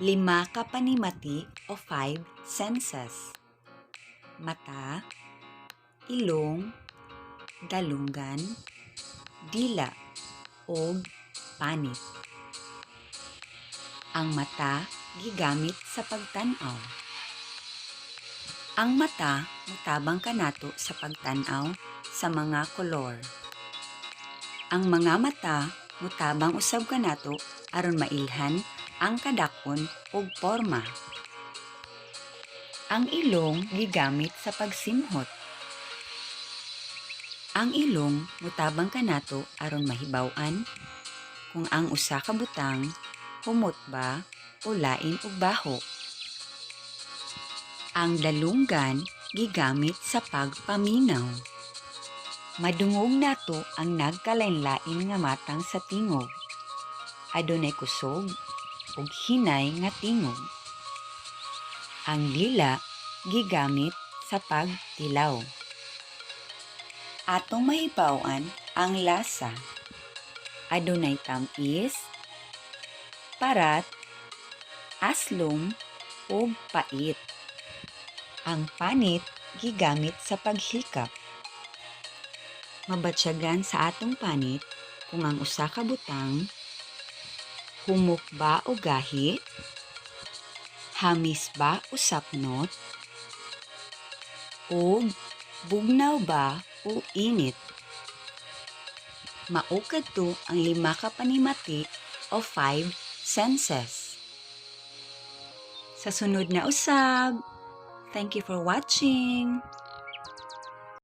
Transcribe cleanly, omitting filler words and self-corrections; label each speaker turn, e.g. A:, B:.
A: Lima ka panimati o five senses: mata, ilong, dalunggan, dila, ug panit. Ang mata gigamit sa pagtan-aw. Ang mata mutabang kanato sa pagtan-aw sa mga kolor. Ang mga mata mutabang usab kanato aron mailhan ang kadak-on ug porma. Ang ilong gigamit sa pagsimhot. Ang ilong mutabang kanato aron mahibaw-an kung ang usa ka butang humot ba o lain og baho. Ang dalunggan gigamit sa pagpaminaw. Madungog nato ang nagkalain-lain nga matang sa tingog. Adunay kusog ug hinay nga tingog. Ang dila gigamit sa pagtilaw. Atong mahibaw-an ang lasa. Adunay tam-is, parat, aslom, ug pait. Ang panit gigamit sa paghikap. Mabatyagan sa atong panit kung ang usa ka butang humok ba o gahi, hamis ba o sapnot, ug bugnaw ba o init. Mao kadto ang lima ka panimati o five senses. Sa sunod na usab. Thank you for watching.